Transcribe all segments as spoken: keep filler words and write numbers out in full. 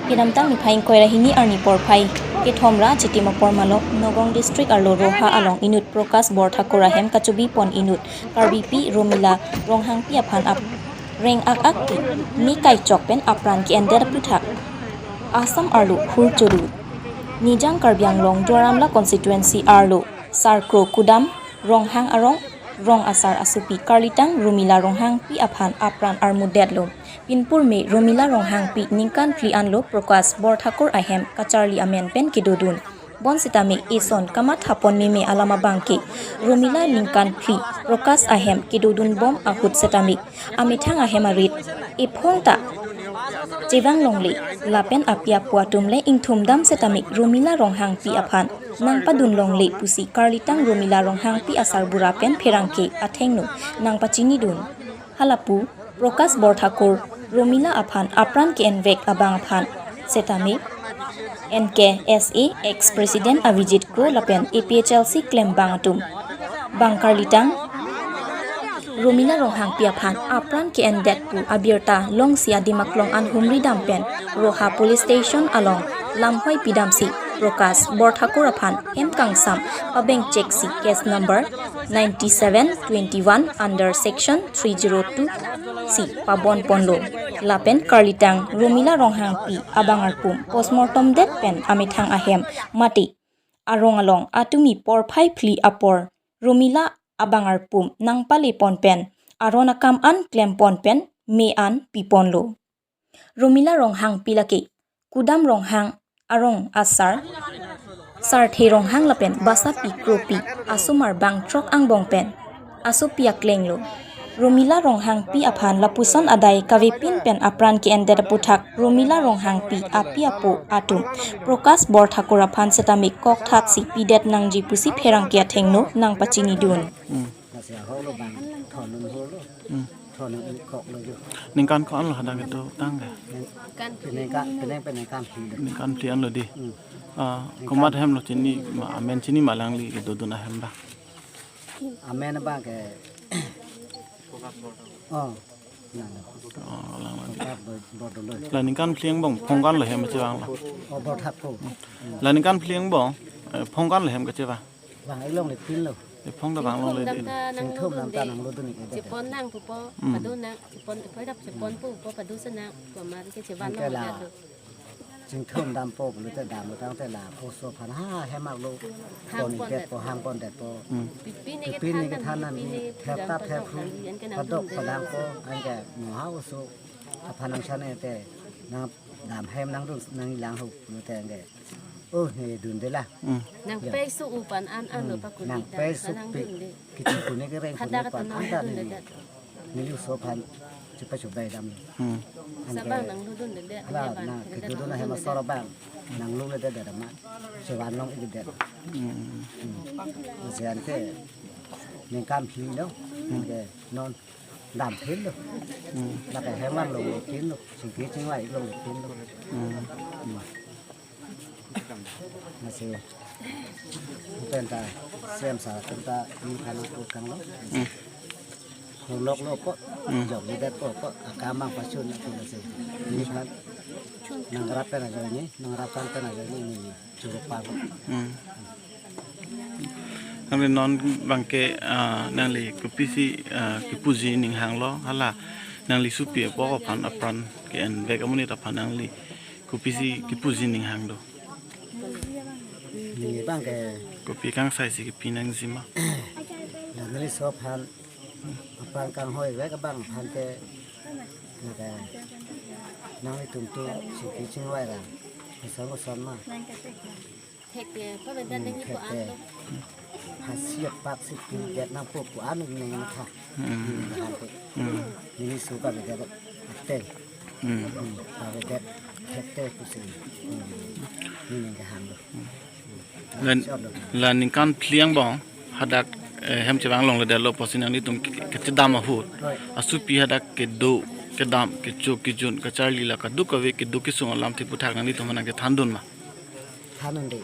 Kedamtang niphai ingkoi ra hini arni porphai kethom ra chitim apor malok Nagaon District arlo Roha along inut Prakash Borthakur ahem kachobi pon inut Karbipi Romila Ronghangpi aphan ap reng ak ak pi me kaichok pen apran ke-endet aputhak Assam arlo Hur Chodu Nijang Karbi Anglong Duar Amla constituency arlo Sarkro Kudam Ronghang arong rong asar asopi karlitang Romila Ronghangpi aphan apran armudetlo. Pinpur me Romila Ronghangpi ningkan phli anlo Prakash Borthakur ahem kacharli amen pen kedodun. Bon setame eson kamatha pon meme alam abang ke Romila ningkan phli Prakash ahem kedodun bom ahut setame amethang ahem arit ephong ta chevang longle lapen api apo atum le ingthum dam setame Romila Ronghangpi aphan nangpadun longle pusi karlitang Romila Ronghangpi asarbura pen pherangke athengno nangpachinidun. Halapu Prakash Borthakur Romila aphan apran ke-envek abang aphan setame N K S A ex-president Avijit Kro lapen A P H L C klembang atum bang karlitang Romila Ronghangpi aphan apran ke-endet pu abirta longsi adim aklong an humri dam pen Roha Police Station along lamhoi pidamsi Prakash Borthakur aphan hem kangsam pabengchek si case number ninety-seven twenty-one under section three zero two si pabon ponlo. Lapen karlitang Romila Ronghangpi abang arpum postmortem det pen amethang ahem mate arong along atumi porphai phli apor Romila abang arpum nangpale pon pen aron akam an klem pon pen me an pi ponlo. Romila Ronghangpi lake Kudam Ronghang arong asar Sarthe Ronghang lapen basapi kropi asomar bang throk angbong pen asopi aklenglo. Romila Ronghangpi aphan lapuson adai kavepin pen apran ke-endet aputhak Romila Ronghangpi api apo atum Prakash Borthakur aphan setame kokthat si pidet nangji pusi pherangke athengno nangpachinidun. Hmm. Lasi ahoklo bang thondun holo. Hmm. Thondun koklo jo. Ningkan ko-an lo hadak kedotang ke? Peningkan, peningkan, peningkan phli do. Ningkan phli anlo di. Hmm. Ah, komat hem lo chini ma, amen chini ma alangli kedodun ahem ba? Amen abang ke. Oh, nang. Oh, alang lagi. Komat bo-, bodolo. La ningkan phli angbong phongkan lo hem chevang la. Oh, Borthakur. La ningkan phli angbong, eh, phongkan lo hem kachevang. Vang-ik longle pinlo. Ephong ta vang longle di. Chingthum dam ta nanglo dun-ik. Chepon nang pupo, hmm, padu nang, chepon, poi dap chepon pupo, padu senang, pu amar ke chevan. Anke long la, padu. Chingthum dampo pulote damlo tangte la, oso aphan ha hemak lo. Hang pon detpo, hang pon detpo. Hmm. Pipini kethan nang, pipini thep ta thep phu, padok padangpo, anke mo ha oso aphan nang sane te, nang dam hem nangdun nanglang ho pulote anke. Oh, ne dunde la. Hmm. Nang, ya, pei su upan an an, hmm, lo pakun nang ita, pei su nang pi dunde. Kichi kune ke reng kune hadak pan nang an ta dunde ne. Neli oso aphan chepa chebai dam. Hmm. Anke sabang nanglo dunde de, ala, ne ban, nang ne kedodun dunde hem de. Asor abang. Nanglo le de de ma. Chevan long-ik de. Hmm. Hmm. Anke ningkan phli lo. Hmm. Anke non dam phli lo. Hmm. Lake hem an longle pinlo. Chingki chingvai longle pinlo. Hmm. Hmm. Lasi penta C M sir penta ningkan ko kanglo. Hmm. Holok lo ko, hmm, jok lidet ko, ko akam abang pachun ko lasi. Ningkan nangrap pen ajoine, nangrap kan pen ajoine, ne churuk pa ko. Hmm. Nangli non abang ke, ah, nangli kopisi, ah, kipuji aning hanglo, hala nangli sopi apok aphan apran ke-envek amonit aphan nangli kopisi kipuji aning hang do? Neli abang ke kopi kangsai si kipi nangji ma? Nangli oso aphan apran kanghoivek abang aphan ke, nang ke, nanglitum tu chingki chingvai ra, kosong kosong ma. Thek ke, pavedet, hmm, nangji thek ko ke an lo. Hasi apak si pidet nangpo ko an neng matha. Hmm. Hmm, nang ke. Hmm. Neli oso kavedet ateng. Hmm. Hmm, pavedet thekte pusi. Hmm. Ne neng kehang lo. Hmm. La, la ningkan phli angbong hadak, eh, hem chevang longledetlo pusi nanglitum ke, kachedam ahut. Hoi. Asopi hadak kedo, kedam, kecho, kejun, kacharli la kadokave kedo kesung alamthe aputhak nanglitum aphan nangkethandun ma? Thandunde.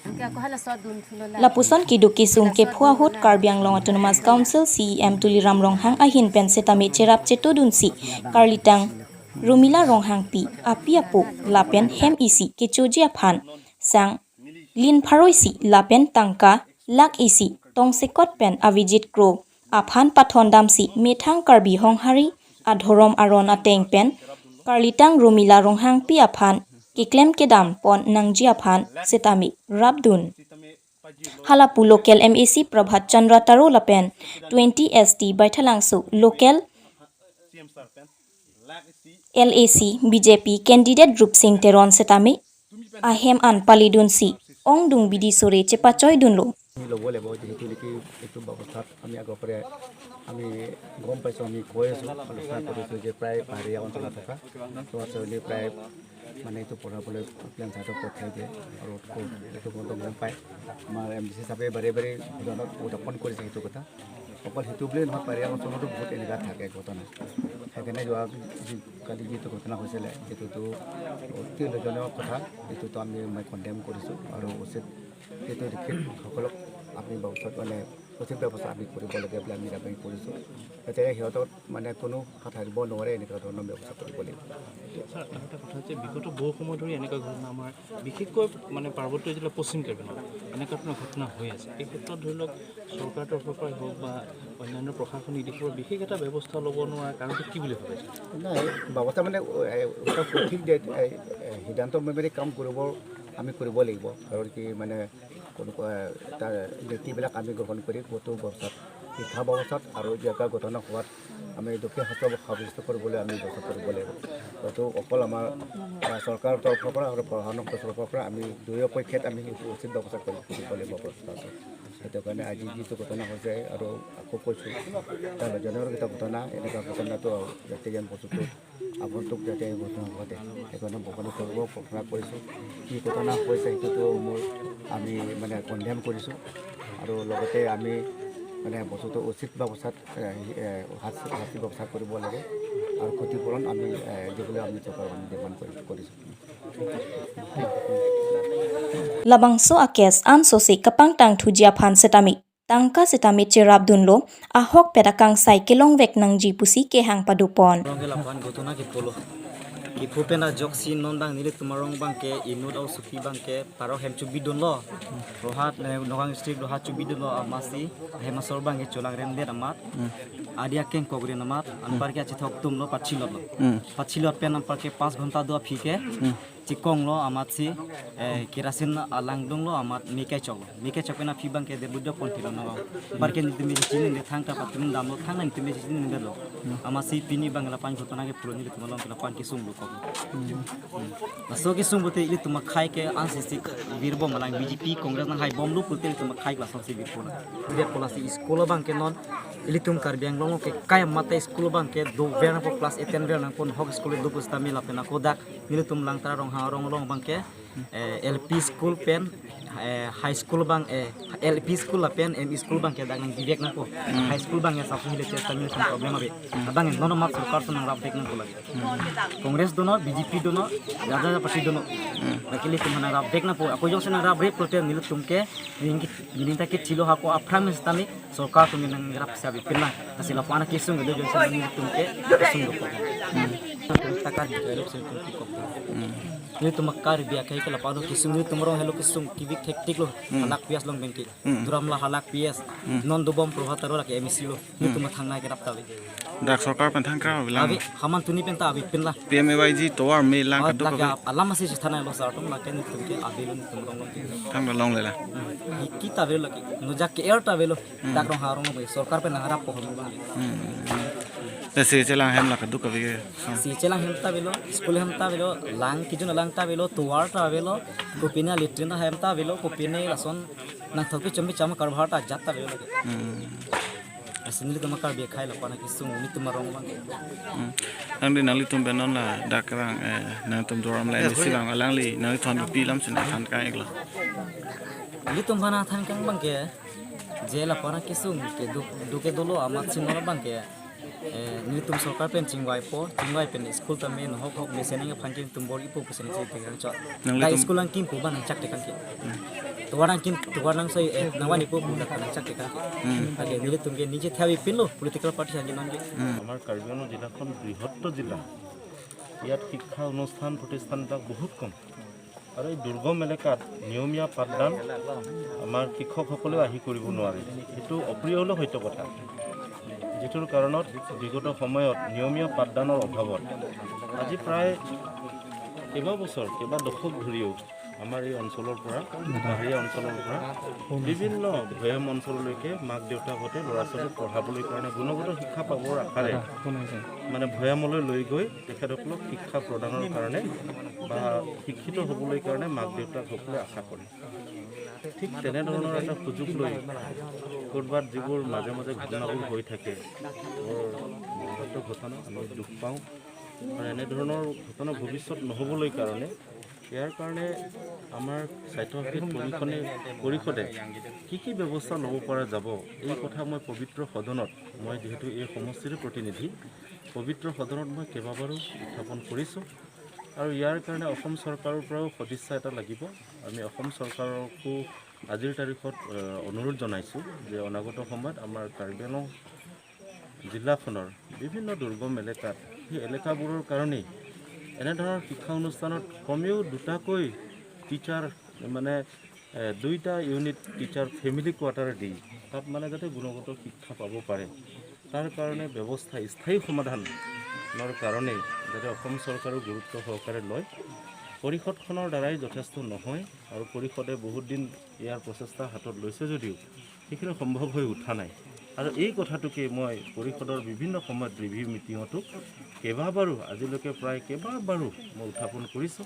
Lapuson keduk kesung kepho ahut Karbi Anglong Autonomous Council C E M Tuliram Ronghang ahin pen setame cherap chetodunsi karlitang Rumila Ronghangpi api apo lapen hem isi kechoji aphan sang lin pharo isi lapen tangka lakh isi tongsekot pen Avijit Kro aphan pathondamsi methang Karbi Honghari adhorom aron ateng pen karlitang Rumila Ronghangpi aphan keklem kedam pon nangji aphan setame rapdun. Halapu local M A C Prabhat Chandra Taro lapen twenty S T Baithalangso local L A C B J P candidate Rupsing Teron setame ahem an palidunsi ongdung bidi sore chepachoidunlo. আমি ল'ব লাগিব, যিহেতু নেকি এইটো ব্যৱস্থাত আমি আগৰ পৰাই আমি গম পাইছোঁ, আমি কৈ আছোঁ, আলোচনা কৰিছোঁ যে প্ৰায় পাহাৰীয়া অঞ্চলত থকা ল'ৰা ছোৱালী প্ৰায় মানে এইটো পঢ়াবলৈ প্লেন চাইডত পঠাই দিয়ে আৰু এইটো মনটো গম পায়। আমাৰ এম ডি চি হিচাপে বাৰে বাৰে সদনত উত্থাপন কৰিছে সেইটো কথা। অকল সেইটো বুলিয়েই নহয়, পাহাৰীয়া অঞ্চলতো বহুত এনেকুৱা থাকে ঘটনা। সেইকাৰণে যোৱা যি কালি যিটো ঘটনা হৈছিলে, সেইটোতো অতি লজ্জাজনক কথা। এইটোতো আমি মই কণ্ডেম কৰিছোঁ আৰু উচিত যিটো লিখিতসকলক আমি ব্যৱস্থাত মানে উচিত ব্যৱস্থা আমি কৰিব লাগে বুলি আমি দাবী কৰিছোঁ। যাতে সিহঁতক মানে কোনো হাত সাৰিব নোৱাৰে, এনেকুৱা ধৰণৰ ব্যৱস্থা কৰিব লাগিব। ছাৰ, আৰু এটা কথা হৈছে, বিগত বহু সময় ধৰি এনেকুৱা ঘটনা আমাৰ বিশেষকৈ মানে পাৰ্বত্য জিলা পশ্চিম কাৰ্বি আংলং এনেকুৱা ধৰণৰ ঘটনা হৈ আছে। এই ক্ষেত্ৰত ধৰি লওক চৰকাৰৰ তৰফৰ পৰাই হওক বা অন্যান্য প্ৰশাসনিক দিশৰ বিশেষ এটা ব্যৱস্থা ল'ব নোৱাৰা কাৰণটো কি বুলি ভাবে? নাই, বাবতা মানে এ, এটা সঠিক দে- এ, এ, সিদ্ধান্ত মেমৰি কাম কৰিব, আমি কৰিব লাগিব। কাৰণ কি মানে কোনো এটা নীতিবিলাক আমি গ্ৰহণ কৰি ক'তো ব্যৱস্থাত, শিক্ষা ব্যৱস্থাত আৰু জেগা গঠন হোৱাত আমি দুখীয়া সমাজক সাব্যস্ত কৰিবলৈ আমি ব্যৱস্থা কৰিব লাগিব। হয়তো অকল আমাৰ আহ, চৰকাৰৰ তৰফৰ পৰা আৰু প্ৰশাসনৰ তৰফৰ পৰা আমি দুয়ো পক্ষত আমি সেইটো উচিত ব্যৱস্থা কৰি দিব লাগিব প্ৰশাসন। সেইটো কাৰণে আজি যিটো ঘটনা হৈছে আৰু আকৌ কৈছোঁ, তাৰ জনগত ঘটনা, এনেকুৱা ঘটনাটো যাতে যেন বস্তুটো আগন্তুক যাতে এই ঘটনা ঘটে, সেইকাৰণে ভগৱানৰ ওচৰত প্ৰাৰ্থনা কৰিছোঁ। কি ঘটনা হৈছে সেইটোতো মোৰ আমি মানে কণ্ডেম কৰিছোঁ আৰু লগতে আমি মানে বস্তুটো উচিত ব্যৱস্থাত এ, এ, শাস্তি শাস্তি ব্যৱস্থা কৰিব লাগে আৰু ক্ষতিপূৰণ আমি এ, দিবলৈ আমি চৰকাৰক আমি ডিমাণ্ড কৰি কৰিছোঁ। Labangso a-case ansose kapangtang thuji aphan setame tangka setame cherapdunlo, ahokpet akangsai kelongvek nangji pusi kehang padopon. Rong ke lapan gotona ke polo. Kipu pen ajoksi non dang nelitum arong abang ke inut au suki abang ke parok hem chubidunlo. Rohat, eh, Nagaon district rohat chubidunlo amatsi hem asor abang ke cholang remdet amat. Hmm. Adi akeng kokren amat, anpar ke achethok atumlo pachilotlo. Hmm. Pachilot pen anpar ke pas ghonta do aphi ke. Hmm. Chikonglo amatsi, eh, kerasin alangdunglo amat me kechoklo. Me kechok pen aphi abang ke debudok pon pilo no. Anpar ke nelitum chini ne thangta patum damlo thang nelitum chini ne lo. Amatsi pini abang lapan ghotona ke puloni nelitum along ke lapan kesung lo kok. Laso kesung pulote ilitum akhei ke ansisi virbom alang B J P Congress nanghaibomlo pulote ilitum akhei ke lasonsi virpo na. Dia pola si school abang ke non ilitum Karbi Anglong ke kai mate school abang ke dover nangpo, class eight ten ver nangpo, hok school do pusitame lapen ako dak nelitum Langtra Ronghang arong along abang ke eh, L P school pen, eh, high school abang, eh, L P school lapen M E school abangke dak nangdivek nangpo. High school abangke sapsi hile chesta nelitum problem ave. Abang non amat sorkar atum nangrapvek nangpo lake. Congress dono, B J P dono, jaja party dono. Lake ilitum nangrapvek nangpo. Ako jongsi nangrapvek pulote nelitum ke, neli, neli ta ke chilo hako aphrang setame sorkar atum nangrapsi avepin lang. Lasi lapu-an akesung kedo jongsi nelitum ke, kesung dopo. Takar di elok sel tum pikok. Nelitum Karbi akhei ke lapu-an kesung, nelitum arong helo kesung kivik thektik lo. Halak P S along abangke. Duar Amla halak P S. Non dobom Prabhat Taro lake M A C lo. Nelitum thangnat kerap ta ave. Dak sorkar pen thangkra avelang. Ave, haman tuni pen ta avepin lang. P M A Y G tovar me lang. Ah, kaduk lake ave. Ap-, alam masih sih thanai lo sar atum lake nelitum ke avelo nelitum arong along ke. Thang longle lang. Iki ta avelo lake. Nujak ke air ta avelo. Dak rong harong ave. Sorkar pen nangrappo hom abang. Te se chelang hem la kaduk ave ke. Si chelang hem ta avelo, school hem ta avelo, lang kijun lang ta avelo, tovar ta avelo, kopine latrine hem ta avelo, kopine lason nangthok kechom kecham karbahar ta ajat ta avelo lake. Lasi nelitum Karbi akhei lapu-an akesung nelitum arong abang. Nangli nanglitum pen non ladak kerang, eh, nangtum Duar Amla M A C abang alangli nangli thon pi lam sin than kang iklo. Nelitum aphan than kang abangke je lapu-an akesung kedo, do ke dolo amat si non abangke. Eh, nelitum sorkar pen chingvaipo, chingvai pen school tame nohok hok mesen nangkephan ke nelitum bor-ipo pusi nelitum chingvai chot. Nanglitum dak school nangkimpo abang nangchak tekang ke. Tovar nangkim, tovar nangsoi, eh, nangvan-ipo pu dak nangchak tekang ke. Lake nelitum ke nije thia avepin lo political party hangke non ke. আমাৰ কাৰ্বি আংলং জিলাখন বৃহত্তৰ জিলা। ইয়াত শিক্ষা অনুষ্ঠান প্ৰতিষ্ঠানবিলাক বহুত কম। আৰু এই দুৰ্গম এলেকাত নিয়মীয়া পাঠদান আমাৰ শিক্ষকসকলেও আহি কৰিব নোৱাৰে। সেইটো অপ্ৰিয় হ'লেও সত্য কথা। যিটোৰ কাৰণত বিগত সময়ত নিয়মীয়া পাঠদানৰ অভাৱত আজি প্ৰায় কেইবা বছৰ, কেইবা দশক ধৰিও আমাৰ এই অঞ্চলৰ পৰা, পাহাৰীয়া অঞ্চলৰ পৰা বিভিন্ন ভৈয়াম অঞ্চললৈকে মাক দেউতাকহঁতে ল'ৰা ছোৱালীক পঢ়াবলৈ কাৰণে গুণগত শিক্ষা পাবৰ আশাৰে মানে ভৈয়ামলৈ লৈ গৈ তেখেতসকলক শিক্ষা প্ৰদানৰ কাৰণে বা শিক্ষিত হ'বলৈ কাৰণে মাক দেউতাকসকলে আশা কৰে। ঠিক তেনেধৰণৰ এটা সুযোগ লৈ ক'ৰবাত যিবোৰ মাজে মাজে ঘটনাবোৰ হৈ থাকে, বৰ দুৰ্ভাগ্য ঘটনা, আমি দুখ পাওঁ। আৰু এনেধৰণৰ ঘটনা ভৱিষ্যত নহ'বলৈ কাৰণে, ইয়াৰ কাৰণে আমাৰ স্বায়ত্তশাসিত পৰিষদে, পৰিষদে কি কি ব্যৱস্থা ল'ব পৰা যাব, এই কথা মই পবিত্ৰ সদনত, মই যিহেতু এই সমষ্টিৰে প্ৰতিনিধি, পবিত্ৰ সদনত মই কেইবাবাৰো উত্থাপন কৰিছোঁ। আৰু ইয়াৰ কাৰণে অসম চৰকাৰৰ পৰাও সদিচ্ছা এটা লাগিব। আমি অসম চৰকাৰকো আজিৰ তাৰিখত, আহ, অনুৰোধ জনাইছোঁ যে অনাগত সময়ত আমাৰ কাৰ্বি আংলং জিলাখনৰ বিভিন্ন দুৰ্গম এলেকাত, সেই এলেকাবোৰৰ কাৰণেই এনেধৰণৰ শিক্ষা অনুষ্ঠানত কমেও দুটাকৈ টিচাৰ, মানে, এ, দুইটা ইউনিট টিচাৰ ফেমিলি কোৱাৰ্টাৰ দি তাত মানে যাতে গুণগত শিক্ষা পাব পাৰে, তাৰ কাৰণে ব্যৱস্থা, স্থায়ী সমাধানৰ কাৰণে যাতে অসম চৰকাৰেও গুৰুত্ব সহকাৰে লয়। পৰিষদখনৰ দ্বাৰাই যথেষ্ট নহয় আৰু পৰিষদে বহুত দিন ইয়াৰ প্ৰচেষ্টা হাতত লৈছে যদিও সেইখিনি সম্ভৱ হৈ উঠা নাই। আৰু এই কথাটোকে মই পৰিষদৰ বিভিন্ন সময়ত ৰিভিউ মিটিঙতো কেইবাবাৰো, আজিলৈকে প্ৰায় কেইবাবাৰো মই উত্থাপন কৰিছোঁ।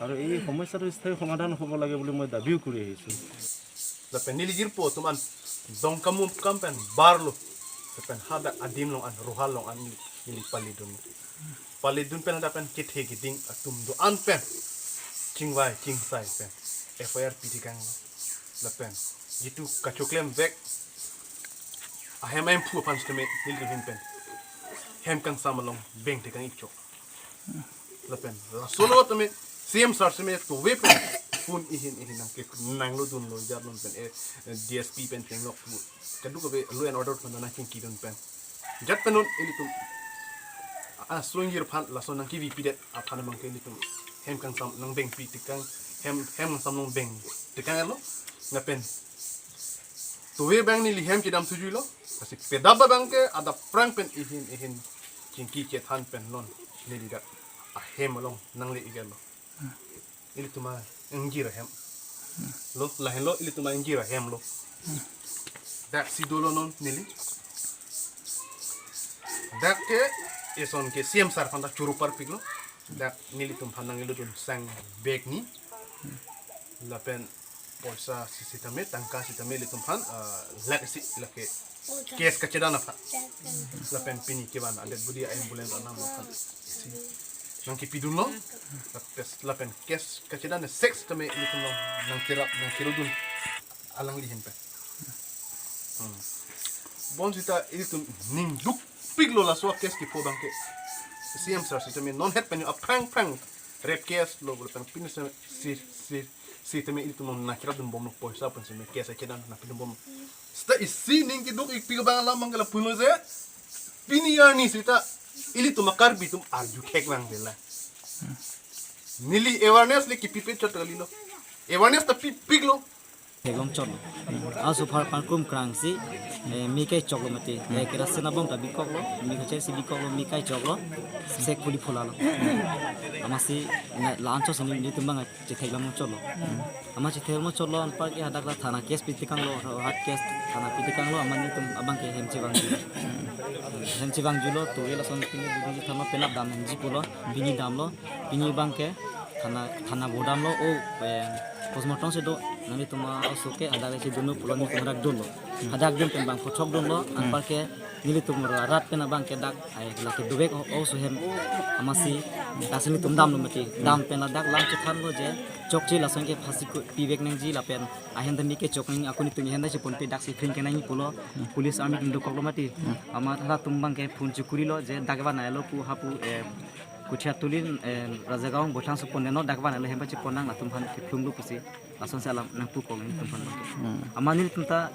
আৰু এই সমস্যাটো স্থায়ী সমাধান হ'ব লাগে বুলি মই দাবীও কৰি আহিছোঁ। Lapen neli jirpo atum an Dongkamukam pen barlo. Lapen hadak adim along an, Rohal along an neli paledun. Paledun pen hadak pen kethe keding atum do-an pen chingvai chingsai pen F I R pi tekanglo. Lapen jitu kachoklemvek ahem ahem phu aphan sitame nelihin pen hem kangsam along beng tekang ikchok. Lapen laso lo tame C M sir sitame tove pen phone ihin ihin nangke nanglodunlo, jat non pen, eh, D S P pen chenglok pu. Kadokave law and order pen nangchingkidun pen. Jat pen non ilitum a-, asong yir aphan laso nangkevipidet aphan abangke ilitum hem kangsam nangbengpi tekang, hem, hem kangsam nangbeng tekang elo. Lapen tove abang neli hem kedam thujuilo. Lasi pedap abangke adap prang pen ihin ihin chingki chethan pen non neli dak ahem along nangle-iklo. Ilitum a-ingjir ahem lo, lahenlo ilitum a-ingjir ahem lo. Dak si dolo non neli. Dak ke eson ke C M sir aphan dak choro parpiklo. Dak nelitum aphan nanglodun sang bag ni. Lapen poisa si sitame, tangka sitame ilitum aphan, ah, lakh isi lake case kachedan aphan. Lapen pini kevan adet budi ambulance anam aphan isi. nangkipidunlo. Lapes lapen case kachedan sex tame ilitum along nangkerap nangkerudun alangli ahin pen. Hmm. Bonsita ilitum ning dukpiklo laso case kepho abangke. C M sir sitame non het pen aphrang phrang rape case lo lapen pini si si sitame ilitum nangkerapdunbomlo, poisa pen sitame case achedan nangpidunbom. Sita isi ning keduk-ikpik abang alam abangke lapulo je. Pini arni sita ilitum a-Karbi atum arju thek abang dela. Neli awareness le kipipit chot kalilo. Awareness ta pipiklo. Theklong chotlo. Aso apharman krum krangsi, eh, mi kechoklo mati. Eh, kerosene abom ta bikoklo, mi kacharsi bikoklo, mi kechoklo. Sek puli phulalo. Amatsi na la-anchot si nelitum abang chetheklam chotlo. Amat chetheklam chotlo, anparke hadak la thana case pitekanglo, rahat case thana pitekanglo, amat nelitum abangke hem chevangji. Hem chevangjulo, to lason pini budi thanlo penap dam hemji pulo, pini damlo, pini abangke thana, thana bodamlo, o, eh, postmortem si do, nanglitum a-oso ke hadak si dunlo pulo nelitum hadak dunlo. Hadak dun pen bang phuthok dunlo, anparke nelitum ra-, rat pen abangke dak, ai, lake dovek o, oso hem amatsi, dak si nelitum damlo mati. Dam pen ladak lam chethanlo je, chokche lason ke phasi ko pivek nangji lapen ahem ta mi kechok nang ako nelitum ahem ta cheponpe dak si phring kenangji pulo, police army atum dokoklo mati. Amat halatum abangke phone chekurilo je dak van-elo pu hapu, eh, Kuchia tulin, eh, Rajagaon Boithang supon deno dak van-elo hem pachepon nang latum aphan kephlunglo pusi. Lasonsi alam nangpukok nelitum aphan abangke. Amat nelitum ta,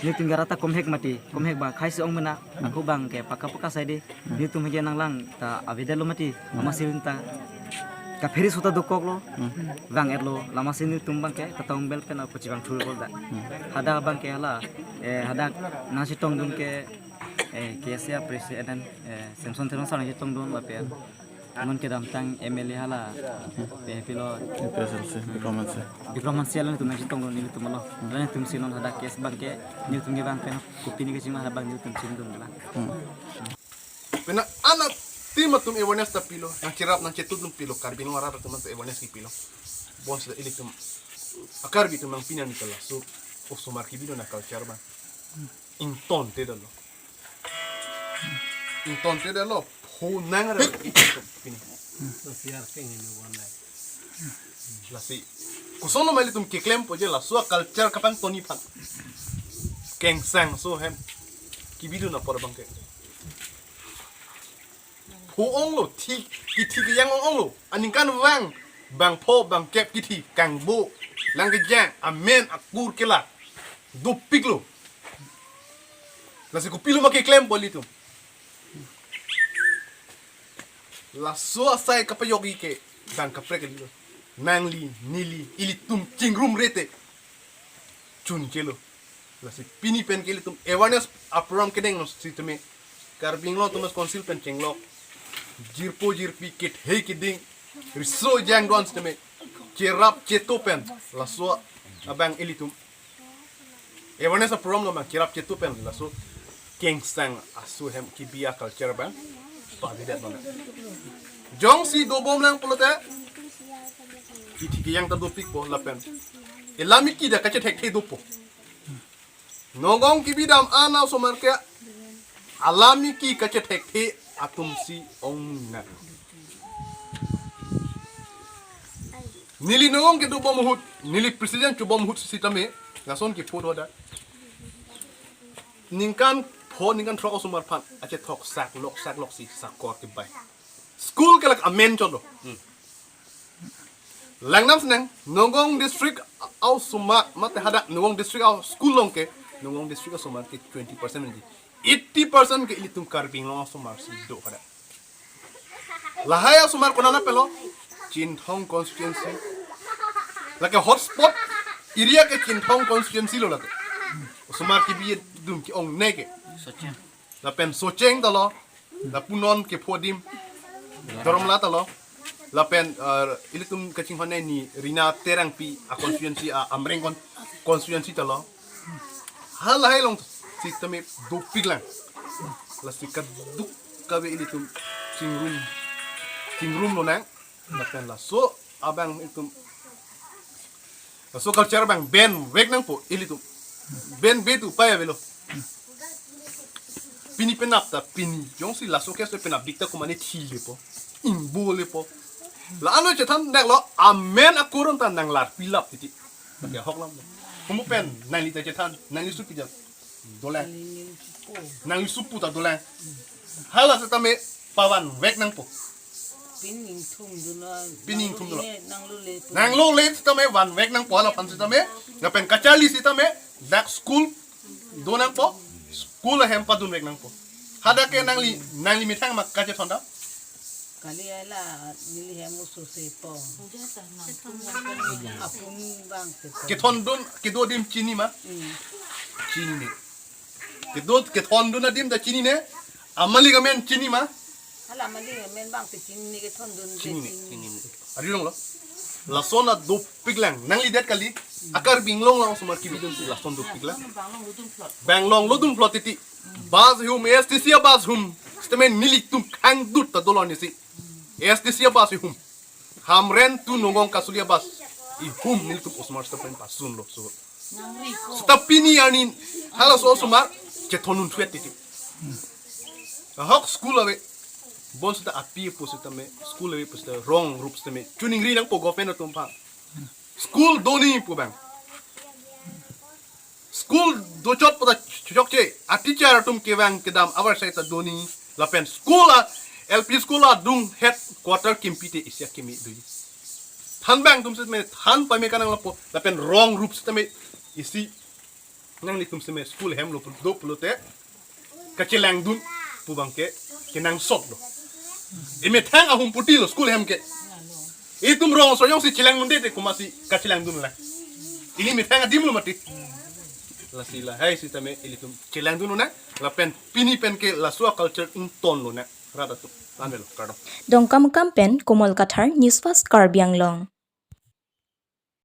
nelitum ke rat ta komhek mati, komhek abang khei si ong mena, ako abangke paka paka saide, nelitum hege nanglang ta avedetlo mati, amatsi nelitum ta kaphere sota dokoklo, vang-etlo, la amatsi nelitum abangke tatong bel pen ako chevang thurkok dak. Hadak abangke hala, eh, hadak nangchetongdun ke, eh, K S A president, eh, Samson Teron sir nangchetongdun lapen non kedamtang M L A hala, pe pilo, P S L C, Bikram Hanse. Bikram Hanse hala nelitum nangchetongdun nelitum alo. Hala nelitum si non hadak case abangke, nelitum ke abang pen, kopine kachima hadak abang nelitum chimdun la. Pena anak tim atum awareness ta pilo, nangcherap nangchetudun pilo, Karbi Anglong arat atum ta awareness kipilo. Bonsita ilitum a-Karbi atum nang pini arni ke laso osomar kebidun a-culture abang ingtontedetlo. Ingtontedetlo, pho nangra ilitum pini. Lasi kosonlo ma ilitum keklempo je laso a-culture kapangtoni aphan. Kengsang aso hem kebidun apor abangke. Pho onglo, thi, kithi keyang ong-onglo. Aningkan vang, bangpho, bangkep kithi, kangbo, langkejang, amen, akur kela, dopiklo. Lasi kopilo ma keklempo ilitum. Laso asai kapajokji ke bang kaprek kalilo. Nangli, neli, ilitum chingrumre te chunchelo. Lasi pini pen ke ilitum awareness a-program kedenglo sitame, Karbi Anglong Autonomous Council pen chenglok, jirpo jirpi kethei keding, riso jang do-an sitame, cherap cheto pen laso abang ilitum awareness a-program lo ma, cherap cheto pen laso kengsang aso hem kebi a-culture abang pavidet lo na. Jongsi dobom lang pulote, kithi keyang ta dopikpo lapen alamiki ta kachethekthe dopo. Nongong kebi dam-an a-osomar ke alamiki kachethekthe atumsi ong nang. Neli nongong kedobom ahut, neli president chobom ahut sitame, lason kepho do dak. Ningkan pho, ningkan throk osomar aphan achethok saklok, saklok si sakor kebai. School ke lake amen chotlo. Langdam sinang, Nongong district a-osomar, mate hadak Nongong district a-school along ke, Nongong district osomar ke twenty percent nangji. Eighty percent ke ilitum Karbi Anglong osomar si do hadak. Lahai osomar konat pelo, Chinthong constituency. Lake hotspot area ke Chinthong constituency lo lake. Osomar kebidun ke-ongne ke. Lapen Socheng ta lo, lapu non kepho adim, Dharmala ta lo, lapen, eh, ilitum kachinghon ni Rina Terangpi a-constituency, a Amreng kon-, constituency ta lo. Halahai along sitame dopiklang. Lasi kadokave ilitum chingrum, chingrumlo nang. Lapen laso abang ilitum, laso culture abang benvek nangpo ilitum. Benvedet upai avelo. Pini penap ta pini, jongsi laso case penapdik ta komatne thilepo. Ingbo lepo. La ano chethan dak lo amen akorom ta nanglar pilap titi. Bagi ahok lam. Kumu pen nangli ta chethan, nangli supi jak. Dolang. Nangli supu ta dolang. Hala setame pavanvek nangpo. Pini ingthum dun lo. Pini ingthum dun lo. Nanglo le, nanglo le. Nanglo le setame vanvek nangpo, hala aphan setame. Lapen kacharli setame dak school do nangpo. School ahem padunvek nangpo. Hadak ke nangli, nangli methang ma kachethon dam? Kali hala neli hem oso sepo. Apun bang sepo. Kethondun, kedo adim chinima? Hmm. Chinine. Kedo, kethondun adim ta chinine? Amalik amen chinima? Hala amalik amen bang te chinine, kethondun te chinine. Chinine. Chinine. Ari rong lo? Lason a dopik lang. Nangli det kali. A Karbi Anglong along osomar kebidun si lason dopik lang. Banglong lodun plot titi. Bus ahum, A S T C a bus ahum. Setame nelitum khangdut ta dolon isi. A S T C a bus ahum. Hamren to Nagaon Kasuli a bus ahum nelitum osomar setame pasun lo so. Seta pini arni halaso osomar chethondun thuet titi. Ahok school ave. Bonseta api apo setame, school ave pu seta wrong route setame. Chiningri nangpo government atum aphan. School doni pu bang. School dochot pu ta chokche. A teacher atum kevang kedam avarsai ta doni. Lapen school a, L P school adung headquarter kimpi te isi akimi dui. Than bang atum setame, than pame kanang lapo. Lapen wrong route setame isi. Nanglitum setame school hem lo do pulote kachelangdun pu bang ke kenangsot lo. Emethang ahum puti lo school hem ke. Itum rong so jongsi chelangdunde te komatsi kachelangdun lang. Ili methang adim lo mati. Lasi lahai setame ilitum chelangdun lonang. Lapen pini pen ke laso a culture ington lonang. Rat atum. Anvelo, kardom. Dongkamukam pen Komol Kathar, News Fast Karbi Anglong.